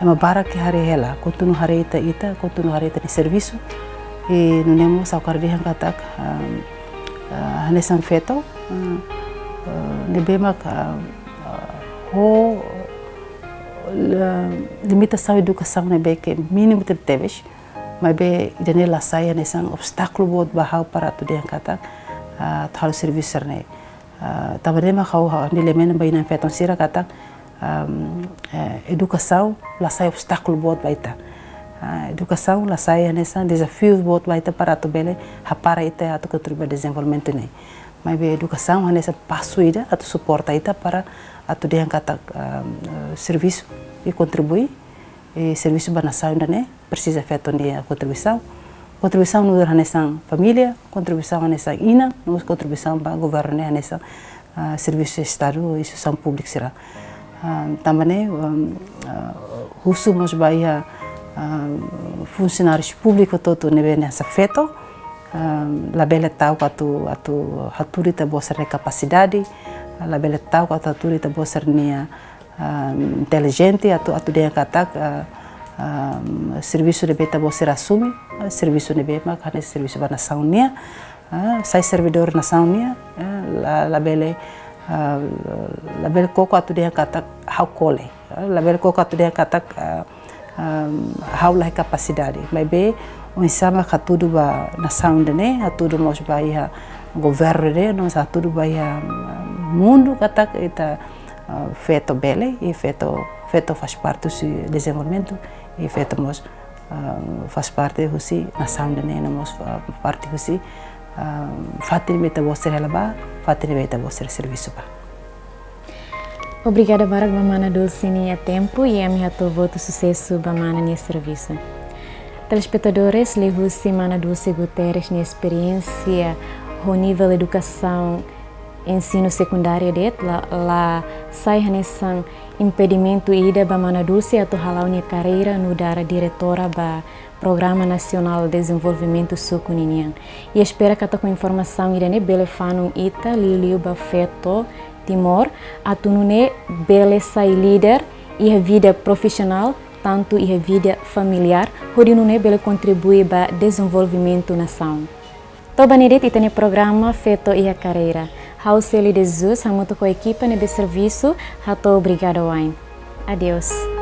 ema barak ke haree hela, kontinua haree ita, ita, kontinua haree ita-nia servisu. I nune'e mós ha'u hakarak dehan katak, ah, ah, hanesan feto, ah, ah, ne'ebé mak, ah, ah, ho, la, limitasaun edukasaun ne'ebé ke mínimu tebetebes, maibé ida-ne'e la sai hanesan obstákulu boot ba ha'u para atu dehan katak, ah, atu halo servisu sira-ne'e. Ah, tanba ne'e mak ha'u, ha'u hanoin ba inan-feton sira katak, am, eh, edukasaun la sai obstákulu boot ba ita. Ah, edukasaun la sai hanesan dezafiu boot ba ita para atu bele hapara ita atu kontribui ba dezenvolvimentu ne'e. Maibé edukasaun hanesan pasu ida atu suporta ita para atu dehan katak, am, eh, servisu i kontribui, i servisu ba nasaun ida-ne'e presiza feto nia kontribuisaun. Kontribuisaun nu'udar hanesan família, kontribuisaun hanesan inan, no mós kontribuisaun ba governu ne'e hanesan, ah, servisu Estadu, instituisaun públiku sira. Ah, tanba ne'e, um, ah, husu mós ba iha, ah, funsionáriu públiku hotu-hotu ne'ebé hanesan feto, ah, labele ta'uk atu, atu hatudu ita-boot sira-nia kapasidade, labele ta'uk atu hatudu ita-boot sira-nia ah, intelijente, atu, atu dehan katak, ah, ah, servisu ne'ebé ita-boot sira asume, ah, servisu ne'ebé mak hanesan servisu ba nasaun nian, ah, sai servidór nasaun nian, ah, la, labele, ah, labele koko atu dehan katak ha'u kole, ah, labele koko atu dehan katak, ah, ah, ha'u la iha kapasidade. Maibé oinsá mak hatudu ba nasaun ida-ne'e, hatudu mós ba iha, governu ida no hatudu ba iha mundu katak ita, ah, feto bele, i feto, feto faz parte husi dezenvolvimentu, i feto mós, ah, faz parte husi nasaun ida-ne'e, no mós, ah, parte husi, ah, fatin ne'ebé ita-boot sira hela ba, fatin ne'ebé ita-boot sira servisu ba. Obrigada barak ba mana Dulce nia tempu, i ami hato'o votu susesu ba mana nia servisu. Telespetadores, liuhusi mana Dulce Guterres nia esperiénsia ho nivel edukasaun ensinu sekundáriu de'it la, la sai hanesan impedimentu ida ba mana Dulce atu hala'o nia karreira nu'udar diretora ba Programa Nasionál Dezenvolvimentu Suku ninian. I espera katak ho informasaun ida-ne'e bele fanun ita liuliu ba feto Timor, atu nune'e bele sai líder iha vida profisionál, tantu iha vida familiár, hodi nune'e bele kontribui ba dezenvolvimentu nasaun. To'o ba ne'e de'it ita-nia programa Feto iha Karreira. Ha'u Celi de Jesus, hamutuk ho ekipa ne'ebé servisu, hato'o obrigada wa'in. Adeus.